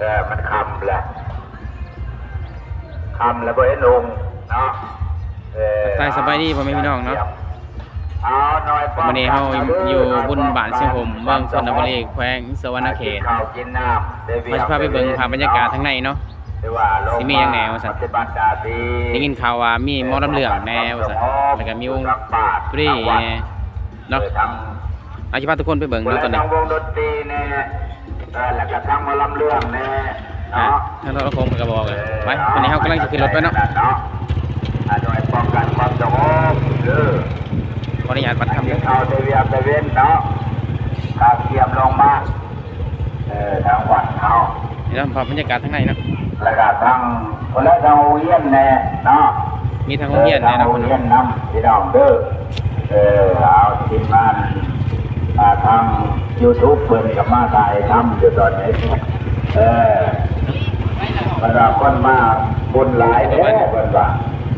ເອີ ມັນຄ່ຳແລ້ວ ຄ່ຳແລ້ວບໍ່ເຫັນອົງເນາະ. ເອີ ທັກທາຍສະບາຍດີພໍ່ແມ່ພີ່ນ້ອງເນາະ. ມື້ນີ້ເຮົາຢູ່ບຸນບ້ານຊຽງຫົມ ເມືອງຊົນນະບູລີ ແຂວງສະຫວັນນະເຂດ. ເຮົາຊິພາໄປເບິ່ງພາບບັນຍາກາດທາງໃນເນາະ ຊິມີຫຍັງແດ່ວ່າຊັ້ນ. ໄດ້ຍິນຂ່າວວ່າມີໝໍລຳເລື່ອງແດ່ວ່າຊັ້ນ ແລ້ວກໍມີວົງດນຕຣີແດ່ເນາະ. ເຮົາຊິພາທຸກຄົນໄປເບິ່ງເນາະຕອນນີ້ ເອີ ແລ້ວກໍທັງໝໍລຳເລື່ອງແດ່ເນາະ. ທາງໂທລະໂຄ່ງເພິ່ນກໍບອກ ເອີ ໄປ. ຕອນນີ້ເຮົາກຳລັງຊິຂຶ້ນລົດໄປເນາະ ເນາະ ອາ ໂດຍປ້ອງກັນຄວາມສະຫງົບເດີ. ຂໍອະນຸຍາດບັດຄຳເດີ ເຂົ້າແຕ່ວຽກຕາເວັນເນາະ ກະກຽມລົງມາ ເອີ ທາງວັດເຮົາ. ນີ້ເນາະ ພາບບັນຍາກາດທາງໃນເນາະ ແລ້ວກໍທາງ ພຸ້ນແຫຼະ ທາງໂຮງຮຽນແດ່ເນາະ ມີທາງໂຮງຮຽນແດ່ເນາະ ເອີ ທາງໂຮງຮຽນນຳ ພີ່ນ້ອງເດີ. ເອີ ເອົາ ທີມງານ ອາ ທາງຢູທູບເພິ່ນກໍມາຖ່າຍທຳຢູ່ຕອນນີ້ ເອີ ເພິ່ນວ່າຄົນມາບຸນຫຼາຍແທ້ ເພິ່ນວ່າ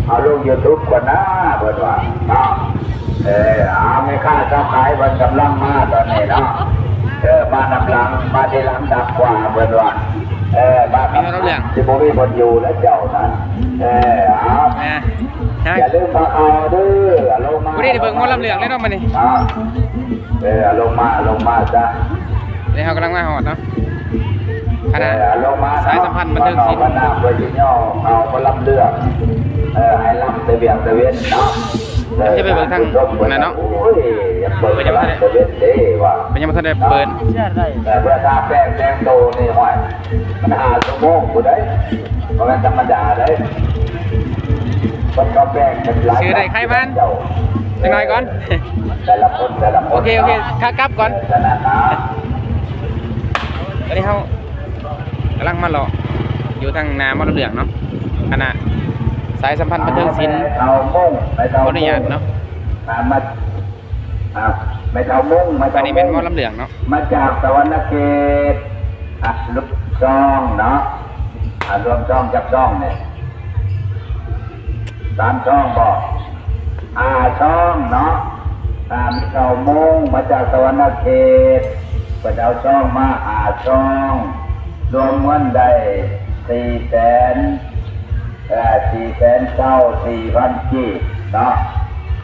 ເອົາລົງຢູທູບກ່ອນນາ ເພິ່ນວ່າເນາະ. ເອີ ເອົາ ແມ່ຄ້າຊາວຂາຍເພິ່ນກຳລັງມາຕອນນີ້ເນາະ ເອີ ມານຳຫຼັງ ມາທີຫຼັງດັກກວ່າ ເພິ່ນວ່າ ເອີ ມາກັບ ຊິບໍ່ມີບ່ອນຢູ່ແລ້ວເຈົ້ານັ້ນ. ເອີ ເອົາ ຢ່າລືມພາເຂົ້າເດີ ເອົາລົງມາ ບໍ່ໄດ້ເບິ່ງໝໍລຳເລື່ອງເລີຍເນາະມື້ນີ້. ເອີ ເອົາລົງມາ ລົງມາຊະ ນີ້ເຮົາກຳລັງມາຮອດເນາະ ຄະນະສາຍສຳພັນບັນເທີງສິນ ເພິ່ນຊິຍໍເອົາໝໍລຳເລື່ອງ ເອີ ໃຫ້ລຳແຕ່ວຽກຕາເວັນເນາະ. ເຮົາຈະໄປເບິ່ງທາງນັ້ນເນາະ ເພິ່ນຍັງບໍ່ທັນໄດ້ ເພິ່ນຍັງບໍ່ທັນໄດ້ເປີດ ເອີ ເພື່ອທາແປ້ງແຕ່ງໂຕນີ້ ຫ້ວຍ ມັນຫ້າຊົ່ວໂມງພຸ້ນໃດ໋ ບໍ່ແມ່ນທຳມະດາໃດ໋. ຄົນເຂົາແປ້ງເປັນຫຼາຍ ຊື່ໄດ້ໄຄມານ ເຈົ້າ ຈັກໜ້ອຍກ່ອນ ແຕ່ລະຄົນ ແຕ່ລະຄົນ ໂອເຄ ໂອເຄ ເນາະ ຂາກັບກ່ອນ ເອີ ຂະໜາດນັ້ນ. ຕອນນີ້ເຮົາກຳລັງມາເລາະຢູ່ທາງໜ້າໝໍລຳເລື່ອງເນາະ ຄະນະສາຍສຳພັນບັນເທີງສິນ ເອົາໂມງ ຂໍອະນຸຍາດເນາະ ມາ ອ່າ ແມ່ເຖົ້າມຸ້ງ ແມ່ເຖົ້າມຸ້ງ ອັນນີ້ແມ່ນໝໍລຳເລື່ອງເນາະ ມາຈາກສະຫວັນນະເຂດ ອ່າ ລວມຊ່ອງເນາະ ອ່າ ລວມຊ່ອງຈັກຊ່ອງນີ້ ສາມຊ່ອງບໍ ຫ້າຊ່ອງເນາະ ອ່າ ແມ່ເຖົ້າມຸ້ງ ມາຈາກສະຫວັນນະເຂດ ເພິ່ນເອົາຊ່ອງມາຫ້າຊ່ອງ ລວມເງິນໄດ້ສີ່ແສນ ເອີ ສີ່ແສນຊາວສີ່ພັນກີບເນາະ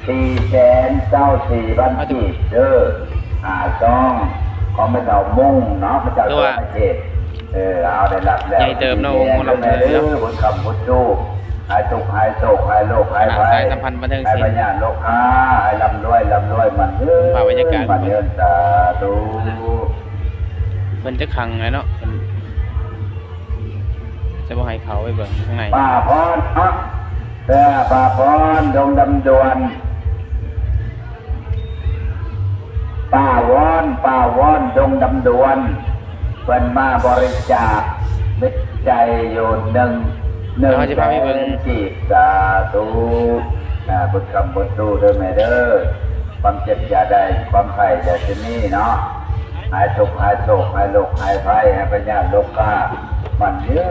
ສີ່ແສນຊາວສີ່ພັນກີບເດີ ຫ້າຊ່ອງ ຂອງແມ່ເຖົ້າມຸ້ງເນາະ ມາຈາກສະຫວັນນະເຂດ. ເອີ ເອົາ ໄດ້ຮັບແລ້ວ ໃຫຍ່ເຕີບເນາະ ວົງໝໍລຳເລີຍເນາະ ບຸນຄຳບຸນຊູ ໃຫ້ໂຊກ ໃຫ້ໂຊກ ໃຫ້ໂລກ ໃຫ້ໄພ ສາຍສຳພັນບັນເທີງສິນ ໃຫ້ພະຍາດໂລກຄ້າ ໃຫ້ລ່ຳລວຍ ລ່ຳລວຍ ໝັ້ນຍືນ ພາບບັນຍາກາດ ໝັ້ນຍືນ ສາທຸ. ເພິ່ນຈະຂັງແຫຼະເນາະ ເພິ່ນ ຈະບໍ່ໃຫ້ເຂົ້າໄປເບິ່ງຂ້າງໃນ ປ້າພອນເນາະ ເອີ ປ້າພອນ ດົງດຳດວນ ປ້າວອນ ປ້າວອນ ດົງດຳດວນ ເພິ່ນມາບໍລິຈາກເມັດໃຈຢູ່ໜຶ່ງ ໜຶ່ງແສນກີບ ສາທຸ. ບຸນຄຳບຸນຊູເດີແມ່ເດີ ຄວາມເຈັບຢ່າໄດ້ ຄວາມໄຂ້ຢ່າຊິມີເນາະ ຫາຍທຸກຫາຍໂສກ ຫາຍໂລກຫາຍໄພ ໃຫ້ພະຍາດໂລກກາ ໝັ້ນຍື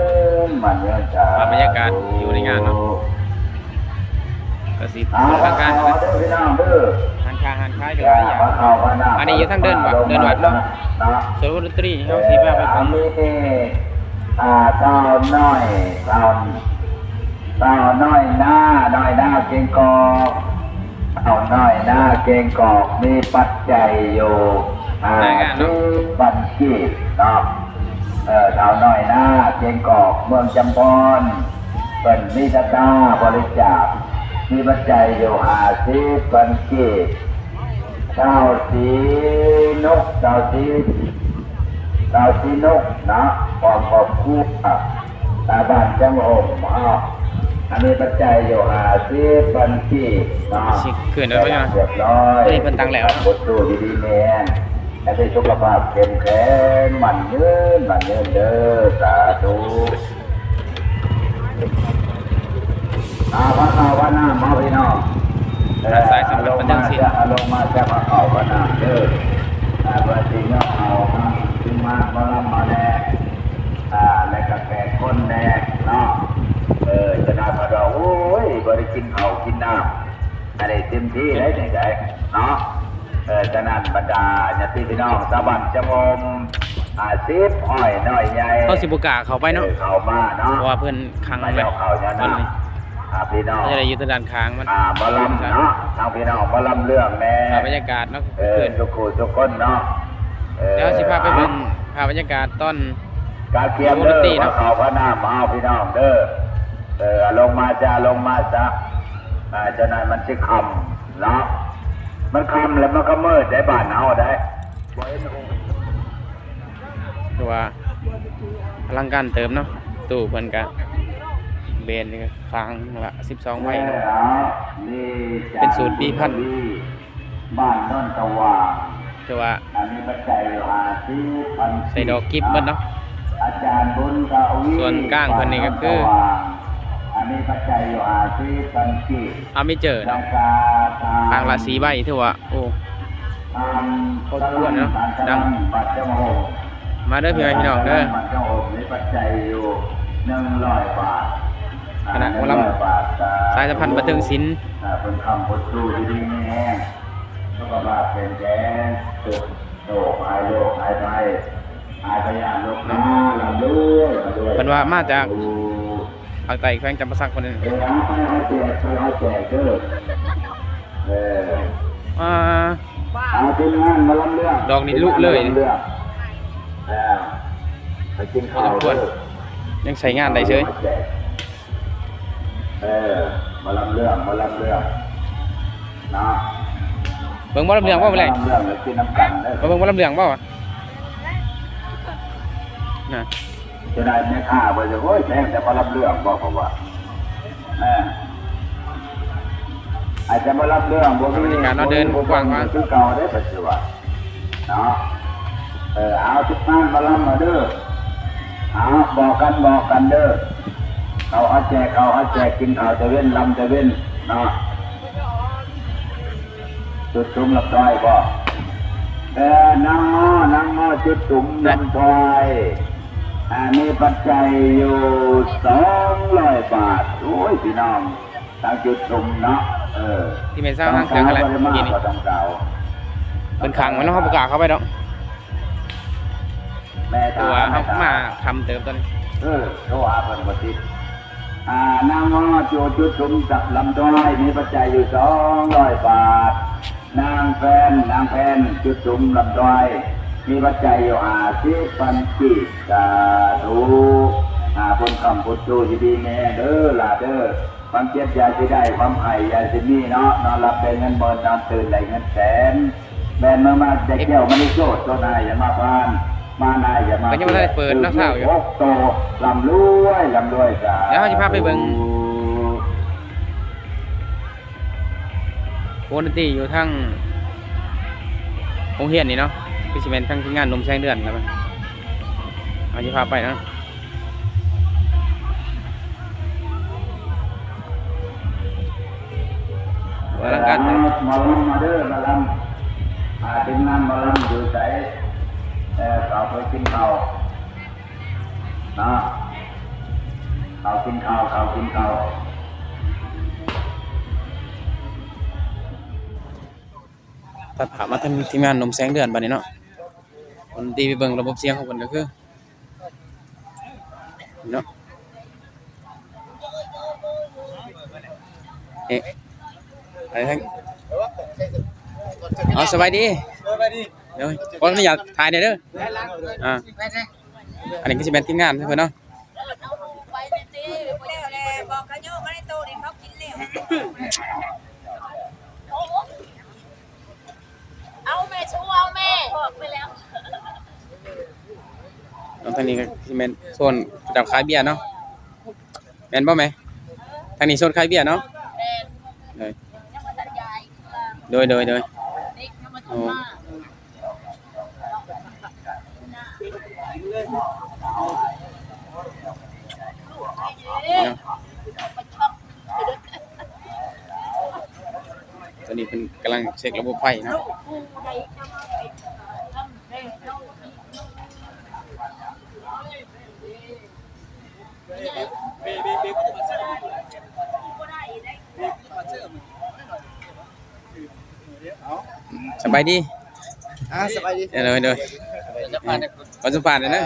ນ ໝັ້ນຍືນ ສາທຸ. ພາບບັນຍາກາດຢູ່ໃນງານເນາະ ກະຊິເປີດທາງການ ເດີພີ່ນ້ອງເດີ ຮ້ານຄ້າຮ້ານຂາຍກໍຫຼາຍຢ່າງ ອັນນີ້ຢູ່ທາງເດີ່ນວັດ ເດີ່ນວັດເນາະ ສວນວົງດົນຕີ ເຮົາຊິພາໄປເບິ່ງ ອ່າ ຊາວນ້ອຍ ຊາວ ຊາວນ້ອຍນາ ນ້ອຍນາເກງກອກ ຊາວນ້ອຍນາເກງກອກ ມີປັດໄຈຢູ່ຫ້າສິບພັນກີບເນາະ ເອີ ຊາວນ້ອຍນາເກງກອກ ເມືອງຈຳພອນ ເພິ່ນມີສັດທາບໍລິຈາກ ມີປັດໄຈຢູ່ຫ້າສິບພັນກີບ. ຊາວສີນົກ ຊາວສີ ຊາວສີນົກເນາະ ຂອງຄອບຄົວ ຕາບ້ານຈັງຫົມເຮົາ ອັນນີ້ປັດໄຈຢູ່ຫ້າສິບພັນກີບເນາະ ຊິຂຶ້ນໄດ້ບໍ່ເນາະ ຮຽບຮ້ອຍ ອັນນີ້ເພິ່ນຕັ້ງແລ້ວ ບົດຕູ້ຢູ່ດີມີແຮງ ໃຫ້ໄດ້ສຸຂະພາບເຂັ້ມແຂງ ໝັ້ນຍືນ ໝັ້ນຍືນເດີ ສາທຸ. ອ່າ ພາເຂົ້າພານ້ຳເຮົາພີ່ນ້ອງ ເອີ ສາຍສຳພັນບັນເທີງສິນ ເອົາລົງມາແຊະພາເຂົ້າພານ້ຳເດີ ອ່າ ເພື່ອຊິຍ້ອນເອົາທາງທີມງານໝໍລຳມາແດ່ ອ່າ ແລະກະແຂກຄົນແດ່ເນາະ ເອີ ຈະໄດ້ມາວ່າ ໂອ້ຍ ບໍ່ໄດ້ກິນເຂົ້າກິນນ້ຳ ອັນນີ້ເຕັມທີ່ໄດ້ຈັ່ງໃດເນາະ ເອີ ສະນັ້ນບັນດາຍາດຕິພີ່ນ້ອງຊາວບ້ານຈຳຫົມ ອ່າ ສິບ ຮ້ອຍ ນ້ອຍໃຫຍ່ ເຮົາຊິບໍ່ກ້າເຂົ້າໄປເນາະ ເອີ ເຂົ້າມາເນາະ ເພາະວ່າເພິ່ນຂັງໄວ້ ເຂົາເຈົ້າເຈົ້າເນາະ ເພິ່ນນີ້ ອ່າ ພີ່ນ້ອງ ເຂົາເຈົ້າໄດ້ຢູ່ທາງດ້ານຂ້າງມັນ ອ່າ ໝໍລຳເນາະ ທາງພີ່ນ້ອງໝໍລຳເລື່ອງແດ່ ອ່າ ບັນຍາກາດເນາະ ເອີ ຄືນ ທຸກຜູ້ທຸກຄົນເນາະ ເອີ ດຽວເຮົາຊິພາໄປເບິ່ງ ອ່າ ພາບບັນຍາກາດຕອນ ກະກຽມເດີ ເຂົ້າພະນາມເຮົາພີ່ນ້ອງເດີ ເອີ ລົງມາຈ້າ ລົງມາຊະ ອ່າ ຈະນັ້ນມັນຊິຄ່ຳເນາະ ມັນຄ່ຳແລ້ວມັນກະມືດໃດບ້ານເຮົາໃດ ບໍ່ເຫັນ ຖືວ່າອະລັງການເຕີບເນາະ ຕູ້ເພິ່ນກະເບນຂ້າງລະສິບສອງໃບເນາະ ເປັນສູດປີພັນ ບ້ານໂນນຕະຫວ່າງ ຖືວ່າ ອັນນີ້ປັດໄຈຢູ່ຫ້າສິບພັນ ໃສ່ດອກກິບເບິດເນາະ ອາຈານບຸນທະວີ ສ່ວນກາງເພິ່ນນີ້ກະຄື ອັນນີ້ປັດໄຈຢູ່ຫ້າສິບພັນກີບ ອາເມເຈີເນາະ ຂ້າງລະສີ່ໃບ ຖືວ່າ ໂອ້ ພໍສົມຄວນເນາະ ດັງ ມາເດີພີ່ນ້ອງເດີ ຄະນະໝໍລຳສາຍສະພັນບັນເທີງສິນ ເພິ່ນຄ້ຳເພິ່ນຊູຢູ່ດີມີແຮງ ສຸຂະພາບເຂັ້ມແຂງ ໂລກ ຫາຍໂລກຫາຍໄພ ຫາຍພະຍາດໂລກ ເນາະ ເພິ່ນວ່າມາຈາກພາກໃຕ້ແຂວງຈຳປາສັກພຸ້ນ ເອີ ເອົາໄປເອົາແຈກ ໄປເອົາແຈກເດີ ເອີ ອ່າ ເອົາທີມງານໝໍລຳເລື່ອງ ດອກນີ້ລຸເລີຍ ທີມງານໝໍລຳເລື່ອງ ອ່າ ໄປກິນເຂົ້າເດີ ຍັງໃຊ້ງານໄດ້ເສີຍ ເອີ ໝໍລຳເລື່ອງ ໝໍລຳເລື່ອງ ເນາະ ເບິ່ງໝໍລຳເລື່ອງບໍ່ມື້ແລງ ໝໍລຳເລື່ອງ ກິນນຳກັນເດີ ມາເບິ່ງໝໍລຳເລື່ອງບໍ່ ນະ ຈະໄດ້ແມ່ຄ້າເພິ່ນ ໂອ້ຍ ແພງແຕ່ໝໍລຳເລື່ອງບໍ່ ເພາະວ່າ ເອີ ອາດຈະໝໍລຳເລື່ອງບໍ່ມີ ບັນຍາກາດເນາະ ເດີນກວ້າງຂວາງ ຄືເກົ່າເດ້ ເພິ່ນຊິວ່າ ເນາະ ເອີ ເອົາ ທີມງານໝໍລຳມາເດີ ເອົາ ບອກກັນ ບອກກັນເດີ ເຂົ້າເອົາແຈກ ເຂົ້າເອົາແຈກ ກິນເຂົ້າແຕ່ເວັນ ລຳແຕ່ເວັນ ເນາະ ຈຸດສຸມລຳຖວາຍບໍ ເອີ ນາງໝໍ ນາງໝໍ ຈຸດສຸມລຳຖວາຍ ອ່າ ມີປັດໄຈຢູ່ສອງຮ້ອຍບາດ ໂອ້ຍ ພີ່ນ້ອງ ທາງຈຸດຊຸມເນາະ ເອີ ທີ່ແມ່ນຊາວຫາງເຄື່ອງຫັ້ນແຫຼະ ເມື່ອກີ້ນີ້ ເພິ່ນຂັງໄວ້ເນາະ ເຮົາບໍ່ກ້າເຂົ້າໄປດອກ ແມ່ ເພາະວ່າເຮົາມາຄ່ຳເຕີບຕອນນີ້ ເອີ ໂທຫາເພິ່ນບໍ່ຕິດ ອ່າ ນາງງໍ ຈຸ ຈຸດຊຸມຈັບລຳດອຍ ມີປັດໄຈຢູ່ສອງຮ້ອຍບາດ ນາງແພນ ນາງແພນ ຈຸດຊຸມລຳດອຍ ມີປັດໄຈຢູ່ຫ້າສິບພັນກີບ ສາທຸ ອ່າ ບຸນຄ້ຳບຸນຊູ ຢູ່ດີມີແຮງເດີຫຼ້າເດີ ຄວາມເຈັບຢ່າຊິໄດ້ ຄວາມໄຂ້ຢ່າຊິມີເນາະ ນອນຫຼັບໄດ້ເງິນໝື່ນ ນອນຕື່ນໄດ້ເງິນແສນ ແມ່ນມາ ມາແຕ່ແກ້ວມະນີໂຊດ ໂຕໜ້າຢ່າມາຜ່ານ ມາໜ້າຢ່າມາ ເພິ່ນຍັງບໍ່ທັນໄດ້ເປີດເນາະ ຊາວຢູ່ ຫົກໂຕ ລ່ຳລວຍ ລ່ຳລວຍ ສາທຸ ດຽວເຮົາຊິພາໄປເບິ່ງວົງດົນຕີຢູ່ທາງໂຮງຮຽນນີ້ເນາະ ຄືຊິແມ່ນທາງທີມງານໜຸ່ມແສງເດືອນນະ ເຮົາຊິພາໄປເນາະ. ອະລັງການ ໝໍລຳມາເດີ ໝໍລຳ ອ່າ ທີມງານໝໍລຳຢູ່ໃສ? ເອີ ເຂົ້າໄປກິນເຂົ້າເນາະ ເຂົ້າກິນເຂົ້າ ເຂົ້າກິນເຂົ້າ ຕັດພາບມາທາງທີມງານໜຸ່ມແສງເດືອນບາດນີ້ເນາະ ຄົນທີ່ໄປເບິ່ງລະບົບສຽງຂອງເພິ່ນກໍຄື ເນາະ ເອະ ໄປທາງ ເອົາ ສະບາຍດີ ສະບາຍດີ ໂດຍ ຂໍອະນຸຍາດຖ່າຍແດ່ເດີ ອ່າ ອັນນີ້ກໍຊິແມ່ນທີມງານເພິ່ນເນາະ ເອົາແມ່ ຊູເອົາແມ່ ບອກໄປແລ້ວ ເນາະ ທາງນີ້ກໍຊິແມ່ນໂຊນເຂົາເຈົ້າຂາຍເບຍເນາະ ແມ່ນບໍ່ແມ່? ທາງນີ້ໂຊນຂາຍເບຍເນາະ ແມ່ນ ໂດຍ ຍັງບໍ່ທັນຍ້າຍ ໂດຍ ໂດຍ ໂດຍ ເດັກຍັງບໍ່ທັນມາ ໂອ້ ຕອນນີ້ເພິ່ນກຳລັງເຊັກລະບົບໄຟເນາະ ສະບາຍດີ ອ່າ ສະບາຍດີ ໂດຍ ໂດຍ ສະບາຍດີ ຂໍສຳພາດແດ່ເດີ. ອ່າ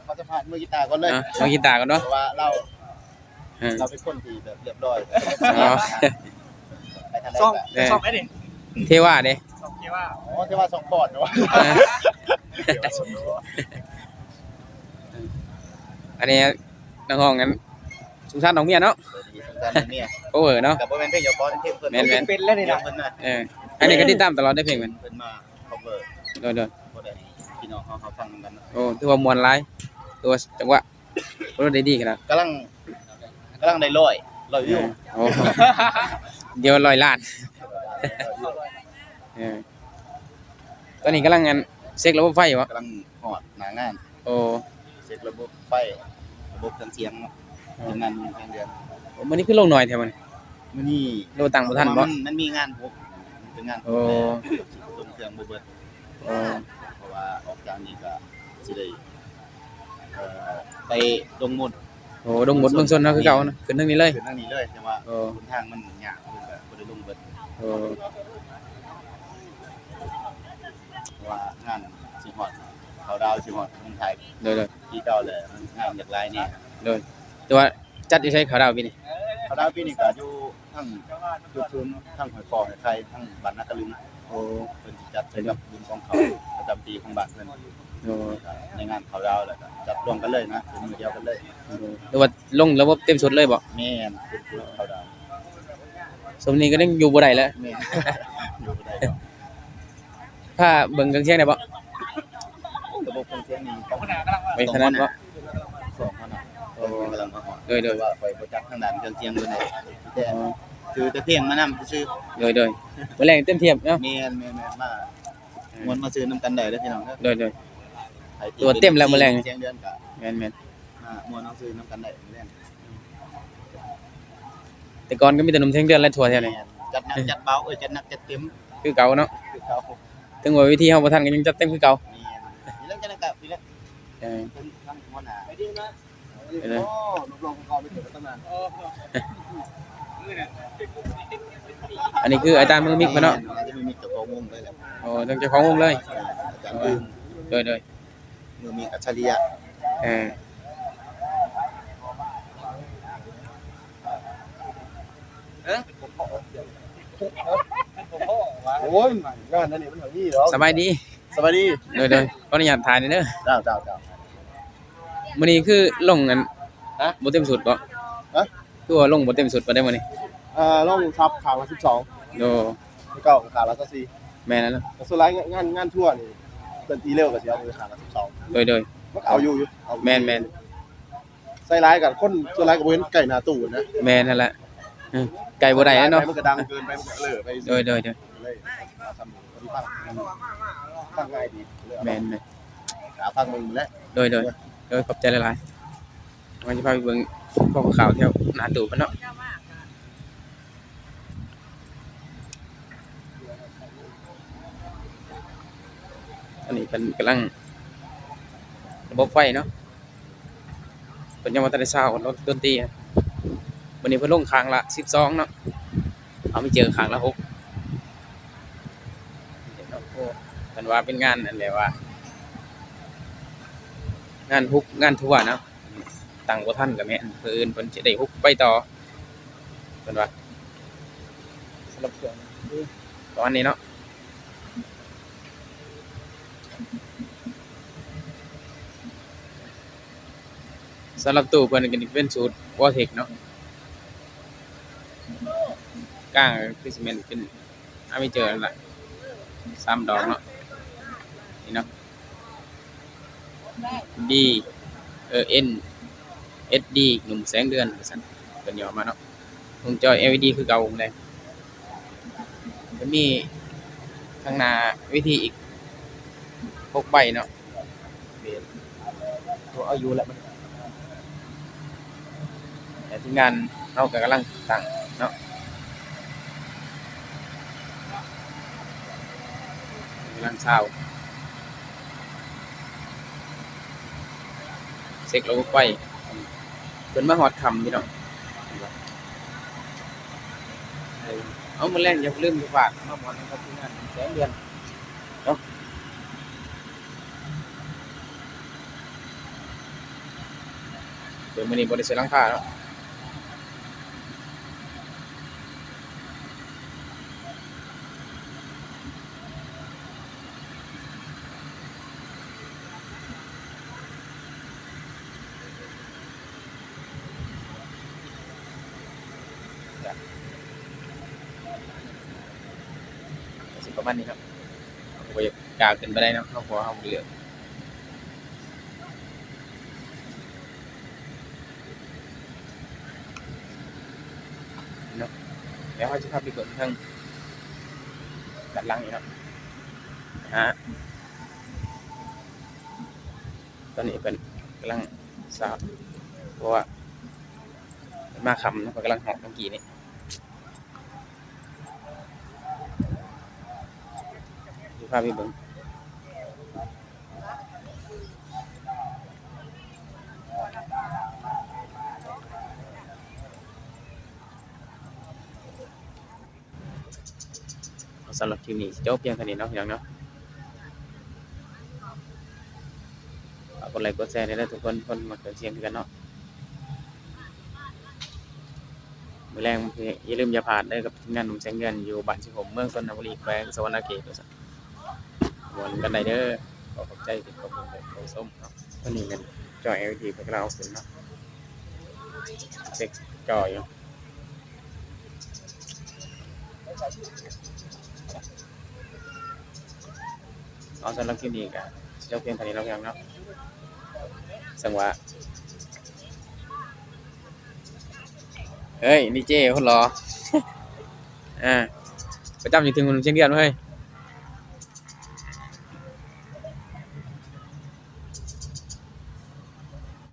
ຂໍສຳພາດມືກີຕາກ່ອນເລີຍ. ອ່າ ມືກີຕາກ່ອນເນາະ. ເພາະວ່າລາວ ເອີ ລາວເປັນຄົນທີ່ແບບຮຽບຮ້ອຍ. ອໍ ໄປທາງໃດກໍ ຊອກ ເອີ ຊອກໄດ້ນີ້ ເທວາເດ້. ຊອກເທວາ. ອໍ ເທວາສອງຄອນເນາະ. ເອີ ອັນນີ້ນັກຮ້ອງອັນ ສົງສານນ້ອງເມຍເນາະ. ສົງສານນ້ອງເມຍ ໂຄເວີເນາະ. ກໍບໍ່ແມ່ນເພງເຈົ້າຂອງ ເພງເພິ່ນ. ແມ່ນໆ ເປັນແລ້ວນີ້ນະ ເພງເພິ່ນນະ. ເອີ ອັນນີ້ກໍຕິດຕາມຕະຫຼອດເດ້ ເພງເພິ່ນ ເພິ່ນມາ cover ໂດຍໆ ບໍ່ໄດ້ໃຫ້ພີ່ນ້ອງເຮົາ ເຮົາຟັງນຳກັນ. ໂອ້ ຖືວ່າມ່ວນຫຼາຍ ຖືວ່າຈັງຫວະ ໂອ້ ໄດ້ດີຂະໜາດ. ກຳລັງ ກຳລັງໄດ້ຮ້ອຍ ຮ້ອຍວິວ. ໂອ້ ດຽວຮ້ອຍລ້ານ. ເອີ ຕອນນີ້ກຳລັງອັນ ເຊັກລະບົບໄຟບໍ່? ກຳລັງຮອດໜ້າງານ. ໂອ້ ເຊັກລະບົບໄຟ ລະບົບເຄື່ອງສຽງເນາະ. ໂອ້ ທຳງານແຮງເດືອນ. ໂອ້ ມື້ນີ້ຄືລົງໜ້ອຍແທ້ມື້ນີ້? ມື້ນີ້ ຫຼືວ່າຕັ້ງບໍ່ທັນບໍ່? ມັນ ມັນມີງານຫົກ ມັນເປັນງານຫົກ. ໂອ້ ແລ້ວລົງເຄື່ອງບໍ່ເບິດ. ໂອ້ ເພາະວ່າອອກຈາກນີ້ກໍຊິໄດ້ ເອີ ໄປດົງມົນ. ໂອ້ ດົງມົນເມືອງຊົນເຮົາຄືເກົ່ານະ. ຂຶ້ນທາງນີ້ເລີຍ? ຂຶ້ນທາງນີ້ເລີຍ ແຕ່ວ່າ ໂອ້ ຫົນທາງມັນຍາກ ເພິ່ນກໍບໍ່ໄດ້ລົງເບິດ. ໂອ້ ເພາະວ່າງານຊິຮອດ ເຂົ້າດາວຊິຮອດເມືອງໄທ. ໂດຍໆ ປີເກົ່າແລ້ວ ງານຢາກຫຼາຍແດ່. ໂດຍ ແຕ່ວ່າຈັດຢູ່ໃສເຂົ້າດາວປີນີ້? ເຂົ້າດາວປີນີ້ກໍຢູ່ ທັງຈຸດສູນ ທັງຫ້ວຍຄອ ຫ້ວຍໄຂ່ ທັງບ້ານນາກະລຶງ. ໂອ້ ເພິ່ນຊິຈັດໃສ່ກັບບຸນກອງເຂົ້າປະຈຳປີຂອງບ້ານເພິ່ນ. ໂດຍ ໃນງານເຂົ້າດາວ ແລ້ວກໍຈັດລວມກັນເລີຍນະ ເປັນມື້ດຽວກັນເລີຍ. ໂດຍ ຫຼືວ່າລົງລະບົບເຕັມຊຸດເລີຍບໍ່? ແມ່ນ ເຕັມຊຸດເຂົ້າດາວ. ຊ່ວງນີ້ກໍຍັງຢູ່ບໍ່ໄດ້ແຫຼະ. ແມ່ນ ຢູ່ບໍ່ໄດ້ດອກ. ພາເບິ່ງເຄື່ອງສຽງໄດ້ບໍ່? ລະບົບເຄື່ອງສຽງນີ້ຕ້ອງ ໄປຂະໜາດບໍ່? ສອງຂະໜາດ. ໂອ້ ເພິ່ນກຳລັງມາຮອດ. ໂດຍໆ ແຕ່ວ່າຂ້ອຍບໍ່ຈັກທາງດ້ານເຄື່ອງສຽງເພິ່ນເດ້ ມີແຕ່ ອໍ ຊື້ແຕ່ເພງມານຳຊື່ໆ. ໂດຍໆ ມື້ແລງເຕັມທຽບເນາະ. ແມ່ນໆໆ ມາ ເອີ ມ່ວນມາຊື່ນຳກັນໄດ້ເດີພີ່ນ້ອງເດີ. ໂດຍໆ ໃຜທີ່ ຕົວເຕັມແລ້ວມື້ແລງ ສຽງເດືອນກໍ ແມ່ນໆ ມາມ່ວນມາຊື່ນຳກັນໄດ້ມື້ແລງ. ແຕ່ກ່ອນກໍມີແຕ່ໜຸ່ມແສງເດືອນແຫຼະທົ່ວແຖວນີ້. ແມ່ນ ຈັດໜັກຈັດເບົາ ເອີຍ ຈັດໜັກຈັດເຕັມຄືເກົ່າເນາະ. ຄືເກົ່າ ເຖິງວ່າເວທີເຮົາບໍ່ທັນກໍຍັງຈັດເຕັມຄືເກົ່າ. ແມ່ນ ມີເລື່ອງຈັດໜັກກັບນີ້ແຫຼະ. ເອີ ເປັນທາງຫົວໜ້າ ເອີ ໂອ້ ລູກນ້ອງຂອງເຂົາໄປເກີດຕຳນານ. ອັນນີ້ຄືອາຈານມືມິກເພິ່ນເນາະ. ແມ່ນ ອາຈານມືມິກເຈົ້າຂອງວົງເລີຍແຫຼະ. ໂອ້ ເຈົ້າຂອງວົງເລີຍ. ອາຈານອື່ນ ໂດຍໆ ມືມິກອັດສະລິຍະ. ເອີ ໂອ້ຍ ງານອັນນີ້ມັນຫາມີດອກ. ສະບາຍດີ ສະບາຍດີ. ໂດຍໆ ຂໍອະນຸຍາດຖ່າຍໜ້ອຍເດີ. ເຈົ້າໆໆ. ມື້ນີ້ຄືລົງອັນ ຮະ ບໍ່ເຕັມຊຸດບໍ່? ຮະ ຄືວ່າລົງບໍ່ເຕັມຊຸດປານໃດມື້ນີ້? ເອີ ລົງສັບຂ້າງລະສິບສອງ. ໂດ ຄືເກົ່າຂ້າງລະຊາວສີ່. ແມ່ນແລ້ວ ແຕ່ສ່ວນຫຼາຍງານ ງານທົວນີ້ ເພິ່ນຕີເລັວກໍຊິເອົາຂ້າງລະສິບສອງ. ໂດຍໆ ມັນກໍເອົາຢູ່ ຢູ່ ເອົາຢູ່. ແມ່ນໆ ໃສ່ຫຼາຍກໍຄົນສ່ວນຫຼາຍກໍບໍ່ເຫັນໃກ້ໜ້າຕູ້ນະ. ແມ່ນຫັ້ນແຫຼະ ເອີ ໃກ້ບໍ່ໄດ້ເນາະ ມັນກໍດັງເກີນໄປ ມັນກໍເລີໄປ. ໂດຍໆໆ ເລີຍ ຟັງ ຟັງງ່າຍດີ. ແມ່ນໆ ຫາຟັງເບິ່ງແຫຼະ. ໂດຍໆ ໂດຍ ຂອບໃຈຫຼາຍໆ. ເຮົາຈະພາໄປເບິ່ງຂໍ້ຂ່າວແຖວໜ້າຕູ້ເພິ່ນເນາະ. ອັນນີ້ເພິ່ນກຳລັງລະບົບໄຟເນາະ ເພິ່ນຍັງບໍ່ທັນໄດ້ຊາວດນຕຣີ. ມື້ນີ້ເພິ່ນລົງຂ້າງລະສິບສອງເນາະ ເອົາໄປເຈີຂ້າງລະຫົກ. ເພິ່ນວ່າເປັນງານອັນແບບວ່າ ງານຮຸກງານທົວເນາະ. ຕັ້ງບໍ່ທັນກໍແມ່ນ ມື້ອື່ນເພິ່ນຈະໄດ້ຮຸກໄປຕໍ່ ເພິ່ນວ່າ. ສຳລັບເຄື່ອງປະມານນີ້ເນາະ ສຳລັບຕູ້ເພິ່ນກໍເປັນສູດ Vortech ເນາະ ກາງກໍຄືຊິແມ່ນເປັນ ອາເມເຈີຫັ້ນລະ ສາມດອກເນາະ ນີ້ເນາະ D ເອີ N S D ໜຸ່ມແສງເດືອນວ່າຊັ້ນ ເພິ່ນຫຍໍ້ມາເນາະ. ວົງຈອຍ ແອລອີດີ ຄືເກົ່າ ວງແດງ ກໍມີທາງໜ້າເວທີອີກຫົກໃບເນາະ. ເອີ ເອົາຢູ່ແລ້ວມັນ ແຕ່ທີມງານເຮົາກໍກຳລັງຕັ້ງເນາະ ກຳລັງຊາວ ເຊັກລະບົບໄຟ. ເພິ່ນມາຮອດຄ່ຳພີ່ນ້ອງ ເອີ ເອົາ ມື້ແລງຢ່າລືມໄປຝາກມາມ່ວນນຳກັບທີມງານແສງເດືອນເນາະ. ໂດຍມື້ນີ້ບໍ່ໄດ້ໃສ່ຫຼັງຄາເນາະ. ກໍຊິປະມານນີ້ເນາະ. ເຮົາກໍບໍ່ຢາກກ້າຂຶ້ນປານໃດເນາະ ເພາະວ່າເຮົາບໍ່ເຫຼືອກເນາະ. ດຽວເຮົາຊິພາໄປເບິ່ງທາງດ້ານຫຼັງນີ້ເນາະ. ອາ ຕອນນີ້ເພິ່ນກຳລັງສາບ ເພາະວ່າມາຄ່ຳເນາະ ເພິ່ນກຳລັງຫອກເມື່ອກີ້ນີ້. ຊິພາໄປເບິ່ງ ສຳລັບຄລິບນີ້ຊິຈົບພຽງເທົ່ານີ້ເນາະ ພີ່ນ້ອງເນາະ. ຝາກກົດໄລກົດແຊແດ່ເດີທຸກຄົນ ຄົນມັກເຄື່ອງສຽງຄືກັນເນາະ. ມື້ແລງຢ່າລືມຢ່າພາດເດີ ກັບທີມງານໜຸ່ມແສງເດືອນ ຢູ່ບ້ານຊິໂຮມ ເມືອງຊົນນະບູລີ ແຂວງສະຫວັນນະເຂດ ວ່າຊັ້ນ. ມ່ວນກັນໄດ້ເດີ. ຂໍຂອບໃຈທີ່ເຂົ້າເບິ່ງເຂົ້າຊົມເນາະ. ຕົວນີ້ແມ່ນຈໍ ແອລ ອີ ດີ ເພິ່ນກຳລັງເອົາຂຶ້ນເນາະ. ເຊັກຈໍຢູ່. ເອົາ ສຳລັບຄລິບນີ້ກໍຈົບພຽງເທົ່ານີ້ເນາະ ພີ່ນ້ອງເນາະ. ສັງຫວະ ເຮີ້ຍ ດີເຈ ຄົນຫຼໍ່ ອາ ປະຈຳຢູ່ເທິງເຊີງເດືອນເວີ້ຍ.